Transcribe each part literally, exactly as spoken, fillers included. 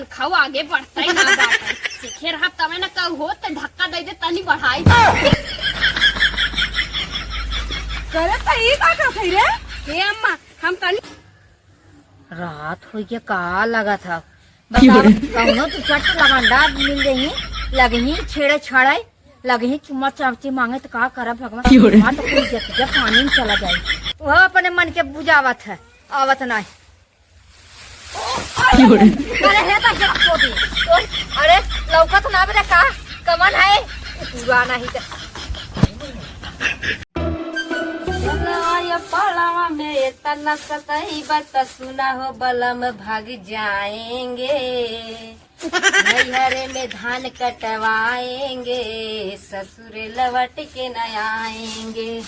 खाओ आगे बढ़ता ही ना बाटे। सीखे रहा तबे ना कहू हो, ते धक्का दे दे, तनी बढ़ाई दे। करे त ई का कहत है रे? हे अम्मा, हम तनी रात होई के का लगा था? क्यों बताओ, रे? कौनो तो चट लवंडा मिल गई, लगही छेड़े छाड़े, लगही चुम्मा चामची मांगे तो का करब भगवान? क्यों रे? हमार तो कुल जतिया पानी में चला जाए। वो अपने मन के बुझावत है, आवत नहीं। क्यों रे? अरे हे तो जरा को दे। तो, अरे लौकत ना बे का? कमन है? पूरा नहीं तो। लाया पालावा में इतना सताई बता सुना हो बलम भाग जाएंगे। नैहरे में धान कटवाएंगे, ससुर लौट के न आएंगे।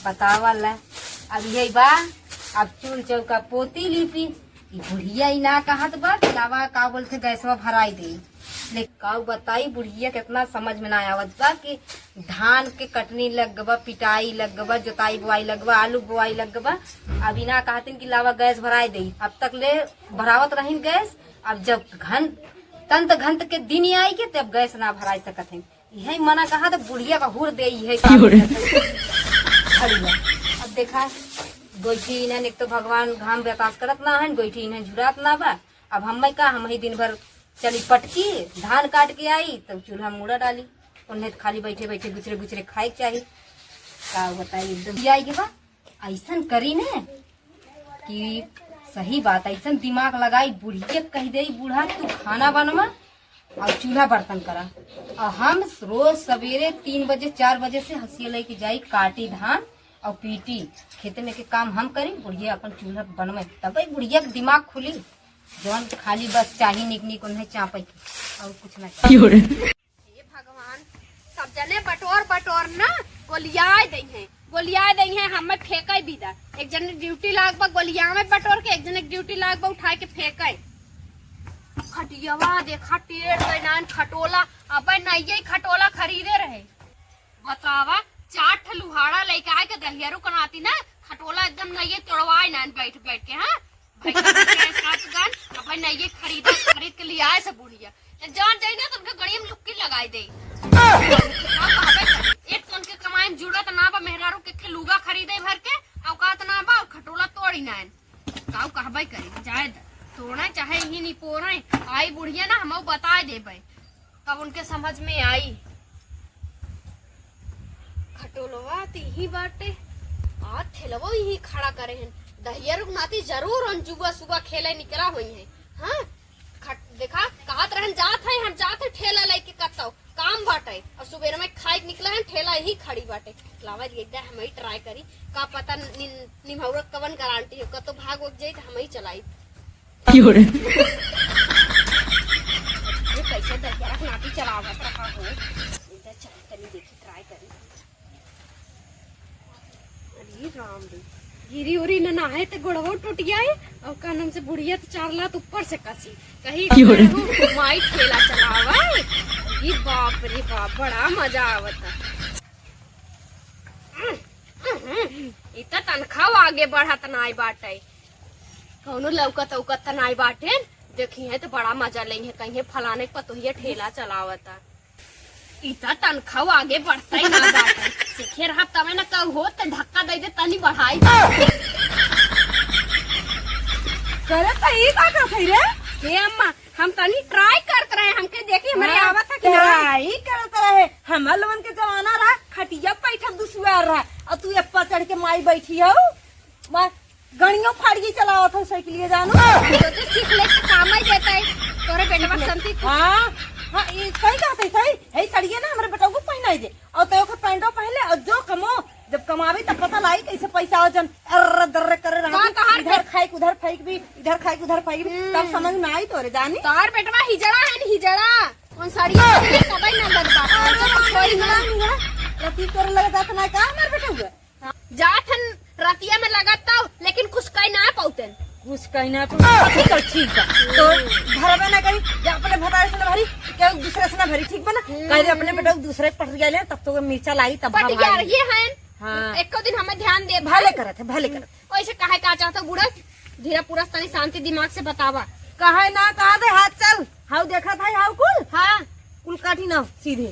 बतावा ला, अब यही बा, अब चूल चौका पोती लीपी। ई बुढ़िया ई ना कहत बा कि लावा का बोलते गैसवा भराई दे। ले काऊ बताई बुढ़िया कितना समझ में ना आवत बा कि धान के कटनी लग बा, पिटाई लग बा, जोताई बोआई लग बा, आलू बोआई लग बा। अब ई ना कहतिन कि लावा गैस भराई दे। अब तक ले भरावत रहिन गैस, अब जब घन तंत घंत के दिन आई के तब गैस ना भराई सकत है। यही मना कहा तो बुढ़िया का हुर दे, यही काम क्यों रे? करत है। झड़िया। अब देखा, गोइठी इन्हन एक तो भगवान घाम बर्दाश्त करत ना है, गोइठी इन्हन झुरात ना बा। अब हमें का, हम ही दिन भर चली पटकी, धान काट के आई, तब चूल्हा मूड़ा डाली। उन्हें तो खाली बैठे बैठे गुचरे गुचरे खाए के चाही। का बताई, एकदम आई के बा। ऐसन करी ने कि सही बात, ऐसन दिमाग लगाई, बुढ़िया कह दे, "बूढ़ा, तू खाना बनवा और चूल्हा बर्तन करा।" और हम रोज सवेरे तीन बजे, चार बजे से हंसिया लेके जाई, काटी धान और पीटी, खेते में के काम हम करी, बुढ़िया अपन चूल्हा बनवे, तब बुढ़िया के दिमाग खुली। जौन खाली बस चाही निक निक उन्हें चापे के, और कुछ ना चाही। क्यों रे? हे भगवान, सब जने बटोर बटोर ना गोलियाए दई हैं, गोलियाए दई हैं, हमें फेंके बिदा। एक जने ड्यूटी लाग बा गोलियावे बटोर के, एक जने ड्यूटी लाग बा उठा के फेंके। खटियावा देखा टेढ़ गए नान खटोला, अबे नइये खटोला खरीदे रहे। बतावा, चार ठे लुहाड़ा लइके आए के दहियरू कनाती ना, खटोला एकदम नइये तोड़वाए नान बैठ बैठ के, हाँ? भाई, सात गन, अब भाई, नहीं, ये खरीदा, खरीद के लियाए से बुढ़िया। जब जान जाई ना, तो उनके गड़िया में लुक्की लगाई दे। अब कहबे कर, एक तो उनके कमाई में जुड़त ना बा, मेहरारू के, के लुगा खरीदे भर के, औकात ना बा, खटोला तोड़ी ना है। काऊ कहबे करी, जाए द, तोड़े चाहे ही नहीं पोरे, आई बुढ़िया ना, हम बताए देबे। तब उनके समझ में आई। खटोलवा त इही बाटे, आ ठेलवो इही खड़ा करे हन। दहियरू के नाती जरूर उन जुआ सुआ खेले निकला होई हैं। हाँ, खट-, देखा, कहत रहन, "जात है, हम जात है ठेला लेके कतौ, काम बाटे।" और सुबेर में खाए के निकला हन, ठेला इही खड़ी बाटे। लावा दे, एक दाए हम ही ट्राई करी, का पता नि-, निमहौरा कवन गारंटी हो, कतौ भाग वग जाई त हम ही चलाई। क्यों रे? ये कैसे दहिया नाती चलावत रहा हो? इधर चल, तनी देखी, ट्राई करी। अरे राम रे, गिरी उरी न ना है तो गोड़वो टूट गया है। और का नाम से बुढ़िया तो चार लात ऊपर से कसी। कहीं क्यों रे? कहूँ माई ठेला चलावे। ये बाप रे बाप, बड़ा मजा आवता। इतना तनख्वाह आगे बढ़त नाई बाटे। कौनो लौकत औकत त नाई बाटे। देखी है तो बड़ा मजा लेई है, कहीं फलाने के पतोहिया ठेला चलावता। इतना तनख्वाह आगे बढ़ता ही ना बाटे। सीखे रहा तबे ना कहू हो, ते धक्का दे दे, तनी बढ़ाई दे। करे त ई का कहत है रे? हे अम्मा, हम तनी ट्राई करत रहे, हमके देखी हमरे हाँ, आवत है कि ना। ट्राई करत रहे। हमार लोगन के जमाना रहा, खटिया बैठक दुसुआर रहा, और तू एप्पा चढ़ के माई बैठी हो। मार, गड़ियों फाड़िए चलावत हो साइकिलिए जानो। हम सोचे सीख ले तो काम ही देता है, तोरे बेटवा सीख ले। संती कुछ। हाँ, हाँ, ये सही कहत है, सही। है सड़िए ना, हमरे बेटवा को पहनाई दे। और तो ओकर पैंटो पहले, और जो कमो, जब कमावे तब पता लाई कैसे पैसा हो जन अर्र दर्र करे रहा। हाँ, तोहार इधर बे- खाइक उधर फेंक भी, इधर खाइक उधर फेंक भी, हम्म। तब समझ में आई तोरे जानी। तोहार बेटवा हिजड़ा है न हिजड़ा, कौन साड़ी पहने तबे ना लग बात। अरे, अच्छा, तो छोड़ी ना। हिजड़ा, हिजड़ा, रतीब तोरे लगे जात ना का हमार बेटवा? जात हन रतिया में लगत तो, लेकिन कुछ कह ना पाउतन। कुछ कह ना पाउतन। अच्छा, चल ठीक बा। तो भरबे ना करी, जा अपने भतारे से ना भरी, केहू दूसरे से ना भरी, ठीक बा ना? हम्म। कह दे अपने बेटा दूसरे के पटरिया ले, तब तो मिर्चा लाई, तब पटरिया भाव आई। ये हैं। हाँ। एको दिन हमें ध्यान दे भले भाई। करत है, भले करत। वैसे काहे का चाहता बूढ़ा? धीरा पूरा तनी शांति दिमाग से बतावा। कहे ना कहा दे, हाथ चल। हाउ देखत है, हाउ कुल? हाँ। कुल काटी ना सीधे।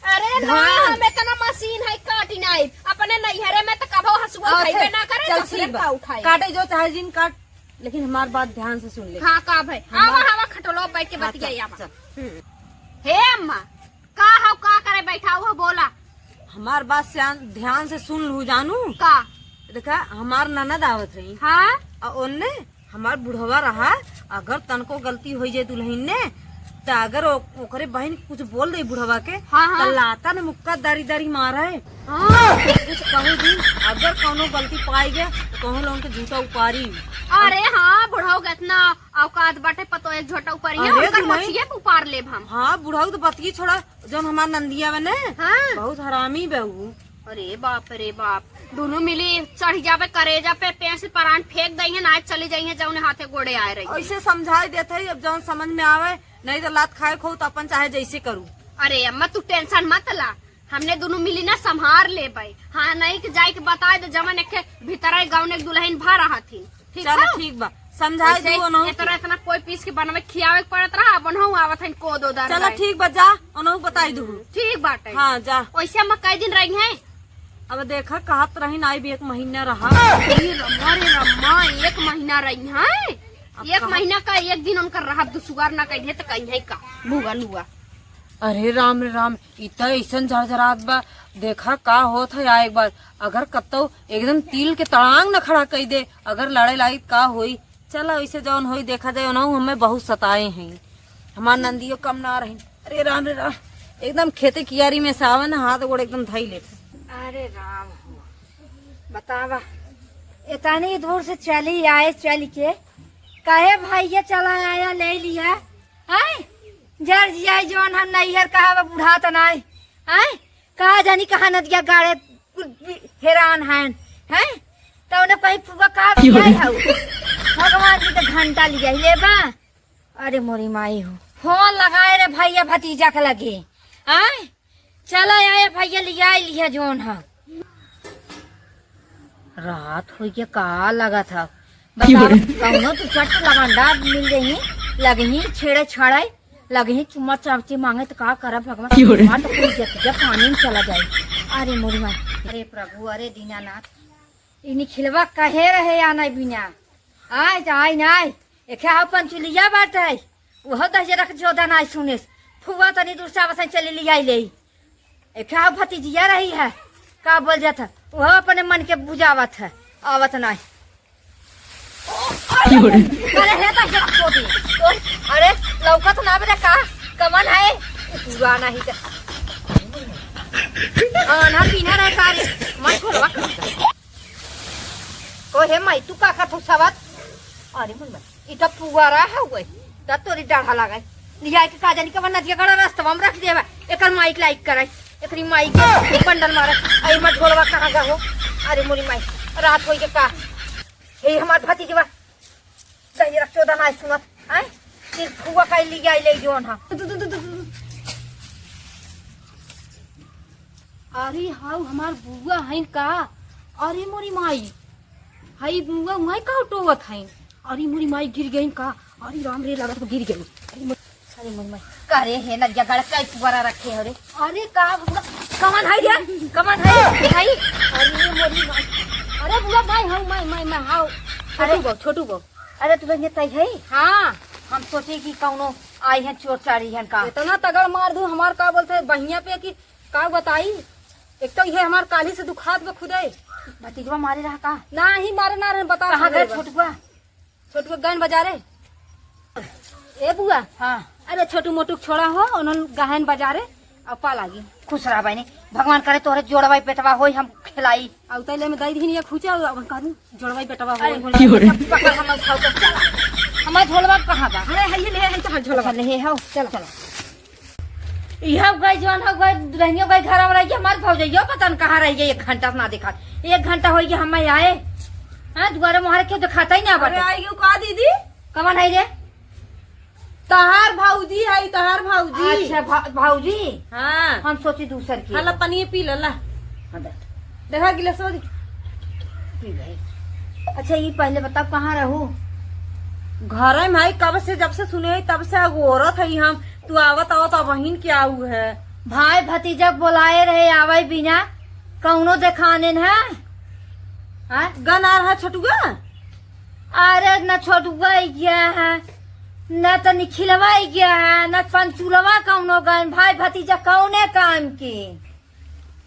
अरे ना, धान। हम इतना मशीन है, काटी नाई। अपने नैहरे में तो कबो हसुआ अच्छा, उठाइबे ना करे, चल ससुरे ठीक बा। का उठाए। काटे जो चाहे जिन काट, लेकिन हमार बात ध्यान से सुन ले। हाँ, का भाई? हमार आवा, आवा, खटोलो बैठ के हाँ, बतियाई चल, आवा। चल। हम्म। हे अम्मा, का हो, का करे बैठाऊ हो, बोला। हमार बात से ध्यान से सुन लू जानू। का? देखा, हमार ननद आवत रही। हाँ? और ओन्ने हमार बुढ़वा रहा, अगर तनको गलती होइ जाए दुल्हन ने, त अगर ओ-, ओकरे बहिन कुछ बोल दे बुढ़वा के, हाँ, हाँ। त लाता ने मुक्का दारी दारी मारे। हाँ। कुछ कहू दिन, अगर कौनो गलती पाई गए, त कहूँ लोगन के झूठा उपारी। अरे हाँ, बुढ़ऊ के इतना औकात बाटे, पतो एक झोटा उपारी है, अरे उनकर दुल्हन। मछिए उपार लेब हम। हाँ, बुढ़ऊ तो बतिये छोड़ा, जौन हमार नंदिया बने, हाँ। बहुत हरामी बे उ। अरे बाप रे बाप, दुनू मिली चढ़ जाबे करेजा पे, पेट से परान फेंक दई है, ना चली जाई है जौने हाथे गोड़े आए रही। ऐसे समझाई देत है, अब जौन समझ में आवे, नहीं तो लात खाए खो तो अपन चाहे जैसे करू। अरे अम्मा, तू टेंशन मत ला, हमने दुनू मिली ना संभार लेबै। हाँ, नहीं के जाए के बताए दे, जवन एक भीतर गाँव एक दुल्हन भा रहा थी। ठीक चलो बा? ठीक बा, समझाई वैसे दू ओनहु इतना, के। इतना कोई पीस के बनवे खियावे के पड़त रहा, अब ओनहु आवत हन कोदो दर चलो है। ठीक बा, जा ओनहु बताई दू। ठीक बाटे। हाँ, जा। वैसे हम कई दिन रही हैं? अब देखा, कहत रही ना, अब एक महीना रहा। अरे रम्मा रे रम्मा, एक महीना रही हैं? अब एक कहा महीना का एक दिन उनकर रहा, दुसुगार ना कही तो कहीं है का? भुआ लुआ। अरे राम रे राम, ई त अइसन झरझरात बा। देखा का होत है, आ एक बार अगर कतौ एकदम तिल के तड़ांग न खड़ा कई दे, अगर लड़े लागी त का होई? चला, वैसे जौन होई देखा जाए। ओनहु हमें बहुत सताए हैं, हमार नंदियो कम ना रही। अरे राम रे राम, एकदम खेते कियारी में से आवे ना, हाथ गोड़ एकदम धई लेत। अरे राम हो, बतावा, इतनी दूर से चली आए, चल के कहे भैया चला आया, ले लिया, हैं? जर जिया जौन हम नैहर कहावा बुढ़ात नाई, हैं? कहा जानी कहाँ नदिया गाड़े कुल भी हैरान हैं, हैं? तो उन्हें कहीं फुआ कहा की हो गया रे? है? भगवान जी के घंटा लिया ही लेबा। अरे मोरी माई हो, फोन लगाए रे भैया भतीजा के लगे, हैं? चला आए भैया, लिया लिया जौन है। रात होई के का लगत है? की बताओ, बोले? कौनो तो चट लवंडा मिल रही, लगही छेड़े छाड़े, लगही चुम्मा चामची मांगे तो का करब भगवान? की बोले? हमार तो कुल जतिया पानी में चला जाए। अरे मोरी माई, अरे प्रभु, अरे दीनानाथ, ई निखिलवा कहे रहे आना बिना, आय त आय नाय। एखे हाउ पंचुलिया बाटे, उहो दहिजरा के जोदा नाय सुनेस। फुआ तनी दूर से आवत है, चली लियाई लेई। एखे हाउ भतीजिया रही है, का बोल जात है, उहो अपने मन के बुझावत है, आवत नाय। की हो रे? अरे हे दहिजरा के जोदी, अरे लौकत ना बे का, कमन है? पुराना ही त। आना पीना रहे का रे, मन खोलवा। ओ हे माई, तू का करत हऊ सवत? अरे मुन माई, ई त पुअरा हउए, त तोरी डाढ़ा लागल। लिया के का जानी कवन नदिया गड़ा रस्तवा में रख देवा। एकर माई के लाइक करे, एकरी माई के बंडल मारे। अरे मत ढोलवा कहाँ गा हो? अरे मोरी माई, रात होई के का? हे हमार भतीजवा, दहिजरा के चोदा नाय सुनत, आय? सिर फुआ का लिया ले जोन हा। अरे हाउ हमार बुआ हइन का? अरे मोरी माई, हई बुआ उहाँ का टोवत हइन? अरे मोरी माई गिर गइन का? अरे राम रे, लागत बा गिर गइन। अरे मोरी, अरे मोरी माई, का रे हे नदिया गड़ कई पुअरा रखे हो रे? अरे का बुआ, कमन है रे? कमन है? हई? अरे मोरी माई, अरे बुआ माई हऊ, माई, माई, माई हऊ। अरे छोटू बो, छोटू बो। अरे तू बहन तई है? हाँ। हम सोचे कि कौनो आई है चोर चारी है का। इतना तगड़ मार दू हमार का बोलते हैं बहिया पे कि का बताई। एक तो ये हमार काली से दुखात बा खुदे। भतीजवा मारे रहा का? ना ही मारे ना रहे, बता कहाँ गए छोटुआ? छोटुआ गए बाजारे। ए बुआ। हाँ। अरे छोटू मोटू छोड़ा हो, उन्होंने गहन बाजारे। अब पा लागी। खुश रह बहनी, भगवान करे तोहरे जोड़वा बेटवा होई, हम खिलाई। आ उतैले में दई दीनी एक हुचा, अब कहूँ जोड़वा बेटवा होई। अरे बोल, की हो रे? पकड़, हम उठाओ तो चला। हमार झोलवा कहाँ बा? अरे है ये ले, है तो हर झोलवा। अच्छा, ले हो, चला। चला। इहो गई जौन हो गई, दुल्हनियो गई घर में रह गई, हमार भौजइयो पता न कहाँ रह गई, एक घंटा से ना देखा। एक घंटा होई गई हम आए। हाँ, दुआरे मुहारे क्यों दिखाता ही ना अरे बाटे। आई गयो का दीदी? कमन है रे? तहार भौजी है, तहार भौजी। अच्छा, भा-, भौजी? हाँ। हम सोची दूसर की। हाँ, ला पनिये पी ला, ला। हाँ, दे। देखा गिलास में। पी भाई। अच्छा, ये पहले बताओ कहाँ रहू? घरे में है, कब से, जब से सुने है, तब से अगोरत है हम। तू आवत, आवत अबहिन के आऊ है। भाई भतीजा के बोलाए रहे, आवै बिना कौनो देखाने न है। हाँ? गन आ रहा छोटुआ? अरे, न छोटुआ आई गया है, न तो निखिलवा आई गया है, न पंचुलवा कौनो गन। भाई भतीजा कौने काम के?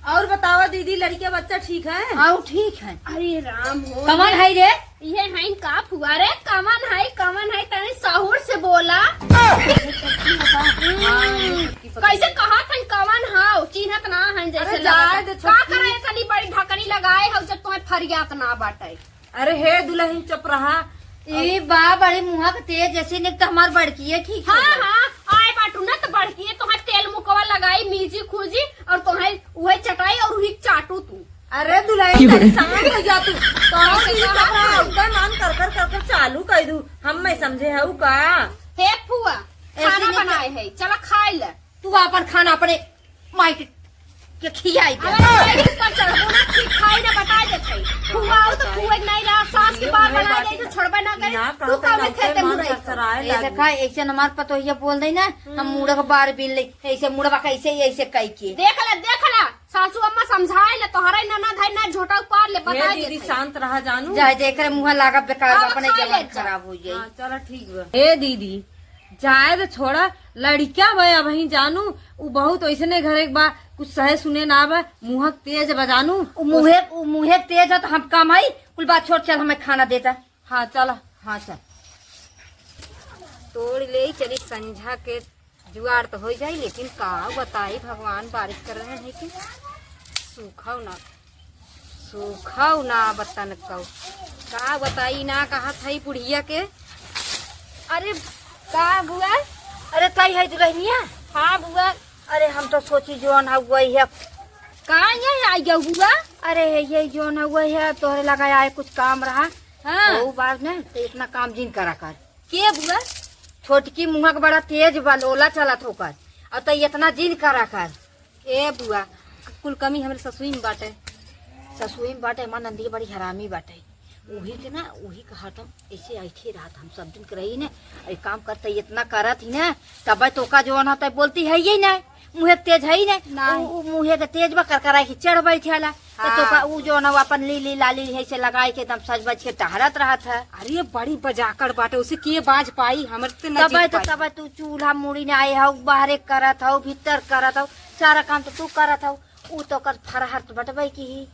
और बतावा दीदी, लड़के बच्चा ठीक है? हाँ, ठीक है। अरे राम हो, कमन ये है रे? ये है का फुआ रे? कमन है, कमन है? तनी सहूर से बोला। हाँ, ये सबकी पता कैसे है। कहा था कमन हाउ? चिन्हत ना है जैसे अरे लगत जाए है। दे का छोटकी। करे तनी बड़ी ढकनी लगाए हो जब तुम्हें फरियात ना बाटे। अरे हे दुल्हन चुप रहा। ई बा बड़ी मुँह के तेज, जैसे निक तो हमार बड़किए ठीक हाँ, है। हाँ, आए बाटू ना तो बड़किए तोहार तेल मुकवा लगाई, मीजी खूजी और तोहार उहे चटाई और उही चाटू तू। अरे दुल्हन, तनी शांत हो जा तू। तो कैसे दीदी कहा चुप रहा, तू? उनका मान कर कर कर कर चालू कर दू। हम मैं समझे हऊ का? हे फुआ, ऐसे खाना नहीं बनाए है, चला खाई ले। तू अपन खाना अपने माई के, के खियाई दे। अरे माई के ऊपर चढ़बो ना, ठीक खाई ना, बता देत है। फुआ हो तो फुआ नहीं रहा, सास के बार बनाए दे तो छोड़बे ना करे। तू का में खेते मुरई। ये देखा, ऐसे हमार पतोहिया बोल दे ना, हम मुड़े के बार बीन ले, ऐसे मुड़वा कैसे, ऐसे कई के। देख ले, देख ले, सासू अम्मा समझाए ले, तोहरा ननद है ना, झोटा उपार ले, बता दे दीदी, शांत रहा जानू। चाहे जेकरे मुँह लागा बेकार, अब अपने खाई ले जवान जा। खराब हो जाई। हाँ, चलो ठीक बा। ए दीदी, जाए दे, छोड़ा, लड़िका बा अबहीं जानू, उ बहुत ओइसने घरे के बा, कुछ सहे सुने ना बा, मुँह तेज बा जानू। उ मुँहे, उ मुँहे तेज है तो हम कम हई, कुल बात छोड़, चल हमें खाना देता। हाँ, चला। हाँ, चल। तोड़ ले, चली संझा के जुआर तो हो जाई, लेकिन का बताई भगवान, बारिश कर रहे हैं कि सूखा ना सूखा ना बतन कौ। का बताई ना, कहा था बुढ़िया के। अरे का बुआ? अरे तई है दुल्हनिया? हाँ बुआ। अरे हम तो सोची जौन है वही है। का ये आई गयो बुआ? अरे ये, ये जौन है वही है, तोहरे लगा आए कुछ काम रहा। हाँ। वो बात ना, तो इतना काम जिन करा कर। के बुआ? छोटकी मुँह के बड़ा तेज बा, लोला चलत होकर। और तो इतना जिन करा कर। ए बुआ, कुल कमी हमरे ससुई में बाटे। ससुई में बाटे, हमार नंदिया बड़ी हरामी बाटे। उही के ना, उही के हरदम ऐसे ऐठे रहत, हम सब दिन के रही ने, अरे काम करते इतना करत ही ना, तब तोका जौन होता बोलती है ही ना, मुँहे के तेज है ही ना, नहीं। उ, उ मुँहे के तेज बा, करकरा के चढ़ बैठे वाला। तो हाँ। तोका उ जौन है अपन लीली लाली है से लगाए के एकदम सज बज के टहरत रहत है। अरे बड़ी बजाकड़ बाटे, उसे के बाज पाई, हमरे से न तब जीत तो, पाई। तब तू चूल्हा मुड़ी ना आए हऊ, बाहरे करत हऊ, भीतर करत हऊ, सारा काम तो तू करत हऊ, ऊ तो ओकर फरहर तो बटबे की ही।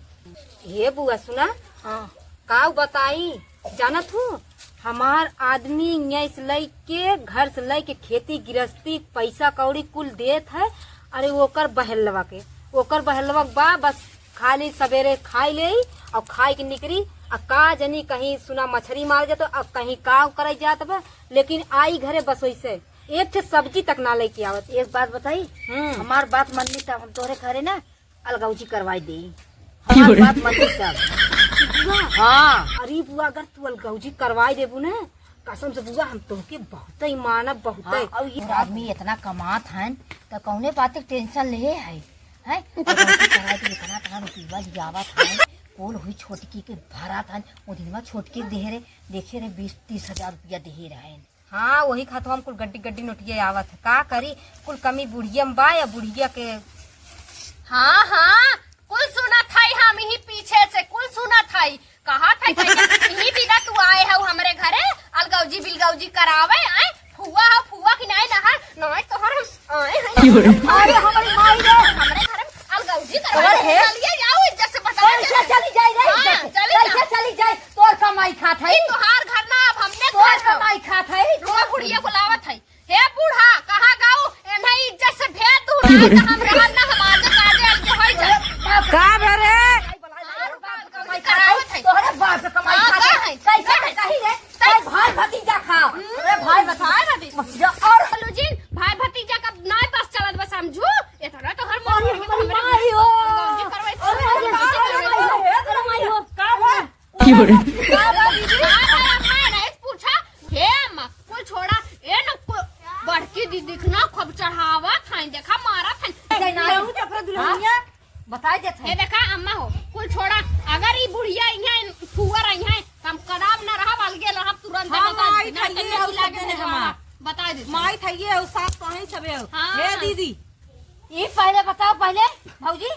हे बुआ सुना, हाँ। का बताई, जानत हूँ, हमार आदमी यहाँ से लइके, घर से लइके, खेती गृहस्थी, पैसा कौड़ी कुल देत है। अरे ओकर बहलवा के, ओकर बहलवा के बा, बस खाली सबेरे खाई लेई और खाई के निकरी। आ का जनी कहीं सुना मछरी मार जात, अब कहीं का करे जात बा, लेकिन आई घरे बस वैसे एक ठे सब्जी तक ना लेके आवत। एक बात बताई, हम्म। हमार बात मननी तब हम तोहरे घरे ना अलगौजी करवाई देई। हमार बात मननी तब। बुआ। हाँ। अरे बुआ, अगर तू अलगौजी करवाई देबू ना, कसम से बुआ, हम तोहके बहुतै मानब, बहुतै। हाँ, और ये आदमी इतना कमात हन, त कौने बात के tension लेहे है, हैं? अलगौजी करवाई दे, इतना, इतना रुपया लियावत हन, पोल हुई छोटकी के भरत हन, वो दिनवा छोटकी देहे रे, देखे रे, बीस तीस हजार रुपया देहे रहन। हाँ, वही खातिर हम कुल गड्डी गड्डी नोटिया आवत है। का करी, कुल कमी बुढ़िया में बा या बुढ़िया के। हाँ, हाँ, कुल सुनत हई हम, इही पीछे से कुल सुनत हई। कहा था कि इही बिना तू आए हऊ हमरे घरे, अलगौजी बिलगौजी करावे, आए, फुआ हो, फुआ की नाई नहर, नाई तोहर हम आए हैं। अरे हमारी माई रे। हमरे घरे में अलगौजी करावे, अरे हे। चलिए जाओ, इज्जत से बता। कैसे चली जाई रे, हाँ, इज्जत से? चली जा। कैसे चली जाई? तोर कमाई खात है। ई तोहार घर ना, अब हमने तोर घर ना। कमाई खात है। रुआ बुढ़िया बुलावत है। हे बूढ़ा, कहाँ गाऊ? एन्हे इज्जत से भेज दू ना, तो हम रहब ना, हम आजे काजे अलगे होई जाए। का भरे? तोहरे बाप के कमाई खात है। कैसे कही रे? तोहरे भाई भतीजा खा। अरे भाई भतीजा। और बोलू जी, भाई भतीजा का नाय बस चलत बस समझू। इतना तो हर मोर हमरे माई हो। अरे, अरे, अरे, अरे, माई हो। का बा? का बा दीदी? का बा अम्मा, नहीं पूछा। हे अम्मा, कुल छोड़ा। ए न, कु-, बड़की दीदी के ना खूब चढ़ावत हईं, देखा मारत हईं। जय नारायण। तू तो अपना दुल्हनिया बताई देत है। ए देखा अम्मा हो, कुल छोड़ा। अगर ई बुढ़िया इहाँ फुआ रही हैं, हम कदाब न रहब, अलगे रहब, तुरंत हाँ, माई थइये हउ सब जने हमार। बता दे। माई थइये हउ, सास तो हई सबे हउ। हाँ। हे दीदी। ई पहले बताओ, पहले भौजी,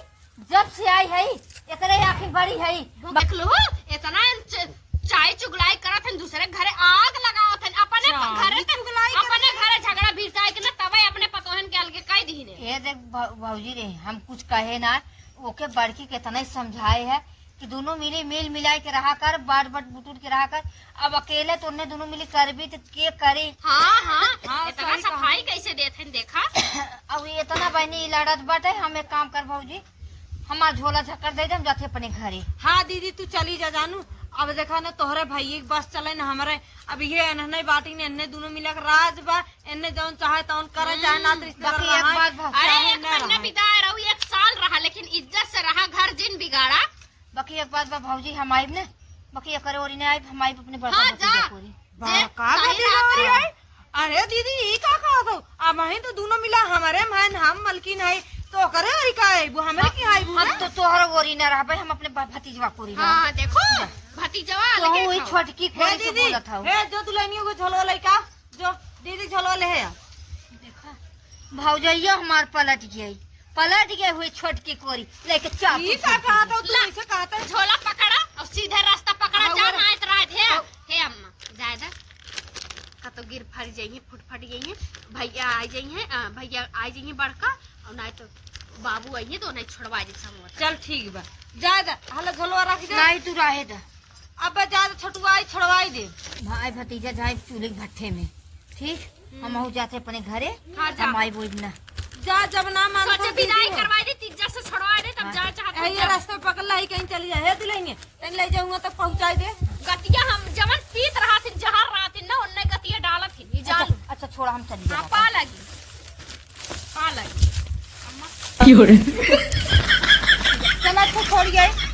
जब से आई है, एकरे आँखी बड़ी है। देख लो, इतना च-, चाय चुगलाई करत हन, दूसरे घरे आग लगावत हन, अपने घरे चुगलाई अपने घरे झगड़ा भिड़काए के ना, तबे अपने पतोहन के अलगे कह दीने। ए देख भौ-, भौजी रे, हम कुछ कहे ना, ओके बड़की केतना ही समझाए है कि दुनो मिली, मिल मिलाए के रहा कर, बाँट बाँट बुटुर के रहा कर। अब अकेले तोरने दुनो मिली करबी त के करी? हाँ, हाँ, हाँ, इतना सही कहा। सफाई कैसे देत हन, देखा। अब इतना बहनी लड़त बाटे, हम एक काम कर भौजी, हमार झोला झक्कर दे दे, हम जाते अपने घरे। हाँ दीदी, तू चली जा जानू। अब देखा ना, तोहरे भइये के बस चले ना हमरे। अब ये एनहने बाटी ने, एनहने दुनो मिला के राज बा, एनहने जौन चाहे तौन करे, चाहे नात रिश्तेदार बाकी एक रहा, बात भा-, चाहे एक ना महीना रहा। बिताए रहू, एक साल रहा, लेकिन इज्जत से रहा, घर जिन बिगाड़ा। बाकी एक बात बा भौजी, हम आइब ना, बाकी एकरे ओरी ना आइब, हम आइब अपने बड़का हाँ, भतीजा जा। कोरी। बड़का भतीजा ओरी आई? अरे दीदी, ई का कहत हो? अब हई तो दुनो मिला हमरे महन, हम मलकिन हई, तो ओकरे ओरी का आइबू, हमरे की आइबू हम ना? तो तोहर ओरी ना रहबे, हम अपने ब-, भतीजवा कोरी हाँ, रहब। देखो, भतीजवा तो अलगे वही खाओ। छोटकी हे कोरी से दीदी, बोलत हौ। हे जो दुल्हनियों को झोलो लइका, जो दीदी झोलो ले है। देखा, भौजइयो हमार पलट गई, पलट गई हुई छोटकी कोरी, लेके चाप ई का कहत हो तू, ला, ऐसे कहत हो? झोला पकड़ा और सीधे रास्ता पकड़ा, हाँ, जा वो ना आइत रात है। हाँ। हे अम्मा, जाए दा, का तो गिर फर जाइए, फुट फट जाइए, भैया आ जाइए, अ, भैया आ जाइए बड़का, और ना तो बाबू आइए तो नहीं छोड़वा दे समोसा। चल ठीक बा, जाए दा, हला झोलवा रख दे। नहीं, तू रहे दा। अब जाए दा, छोटुआ आई, छोड़वाई दे। भाई भतीजा जाए चूल्हे के भट्ठे में, ठीक? हम आहू जाते अपने घरे, हाँ, जा। हम आई बोल ना। जा, जब ना मानत सोचे हो विदाई दीदी हो। करवाई दे, तीजा से छोड़वाई दे, तब हाँ। जा चाहत ए, ये रास्ता पकड़ लाई, कहीं चली जाए, हे दुल्हनिया। तनी ले जाऊंगा तक पहुंचाई दे। गतिया हम जवन पीत रहा थिन, जहर रहा थिन ना, उन्ने गतिया डालत थिन, ई जान। अच्छा, अच्छा, छोड़ा, हम चली हाँ, जाए। पा लगी, पा लगी। अम्मा। की हो रे? चला, अच्छा, छोड़ गए।